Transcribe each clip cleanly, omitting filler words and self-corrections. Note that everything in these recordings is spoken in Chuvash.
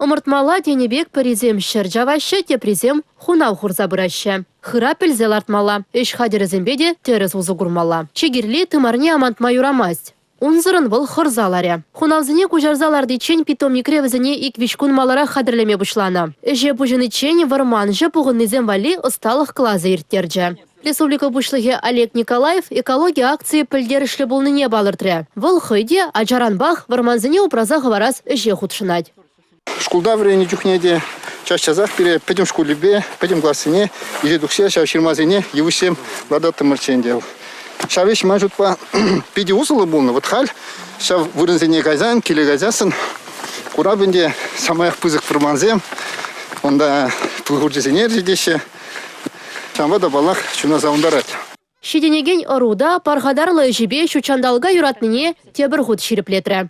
Ӑмӑртмалла тенӗ пек пӗрисем ҫӗр чаваҫҫӗ, теприсем хунав хурса пыраҫҫӗ. Хыра пӗлсе лартмалла, ӗҫ хатӗрӗсемпе те тӗрӗс усӑ курмалла. Чи кирли тымарне амантма юрамасть. Унсӑрӑн вӑл хӑрса ларӗ. Хунавсене куҫарса лартиччен питомникре вӗсене ик-виҫ кун маларах хатӗрлеме пуҫланӑ. Ӗҫе пуҫӑниччен вӑрманҫӑ пухӑннисем валли ӑсталӑх класӗ ирттерчӗ. Республика Пуҫлӑхӗ Олег Николаев экологи акцийӗ пӗлтерӗшлӗ пулнине палӑртрӗ. Вӑл хӑй те ачаранпах вӑрмансене упраса хӑварас ӗҫе хутшӑнать. Шкулта вӗреннӗ чухне те час-часах пире пӗтӗм шкулӗпе, пӗтӗм классене илсе тухса ҫав ҫырмасене йывӑҫсем лартаттӑмӑрччӗ ӗнтӗ. Ҫав ӗҫ ман шутпа питӗ усӑллӑ пулнӑ. Вот халь ҫав вырӑнсене кайсан, киле кайсассӑн курап ӗнтӗ самаях пысӑк вӑрмансем, унта пыл хурчӗсене ӗрчетеҫҫӗ. Ҫавӑнпа та, паллах, чуна савӑнтарать. Ҫитӗнекен ӑру та пархатарлӑ ӗҫӗпе ҫут ҫанталӑка юратнине тепӗр хут ҫирӗплетрӗ.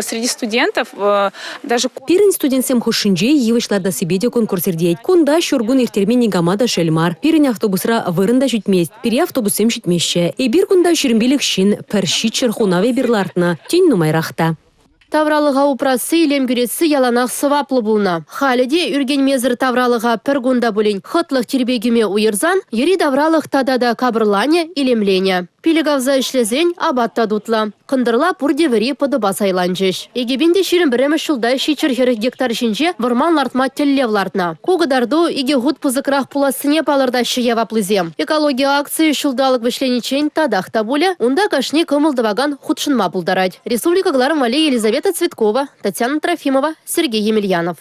Среди студентов э, даже Пирӗн студентсем хушшинче йывӑҫ лартассипе те конкурс иртет. Кунта ҫур кун ирттерме никама та шел мар. Пирӗн автобусра вырӑн та ҫитмест, пире автобуссем ҫитмеҫҫӗ. Эпир кунта 25 ҫын, пӗр ҫиччӗр хунав эпир лартнӑ, тен нумайрах та. Тавралӑха упрасси, илем кӳресси яланах сӑваплӑ пулнӑ. Халӗ те ӳркенмесӗр тавралӑха пӗр кун та пулин хӑтлӑх тирпей кӳме уйӑрсан йӗри-тавралӑх тата та капӑрланӗ, илемленӗ. Пилӗк авса ӗҫлесен апат та тутлӑ. Кӑнтӑрла пурте вӗри пӑтӑпа сайланчӗҫ. 2021 ҫулта 740 гектар ҫинче вӑрман лартма тӗллев лартнӑ. Ку кӑтарту икӗ хут пысӑкрах пулассине палӑртаҫҫӗ яваплисем. Экологи акцийӗ ҫулталӑк вӗҫлениччен татах та пулӗ. Унта кашни кӑмӑл тӑвакан хутшӑнма пултарать. Республика кӑларӑм валли Елизавета Цветкова, Татьяна Трофимова, Сергей Емельянов.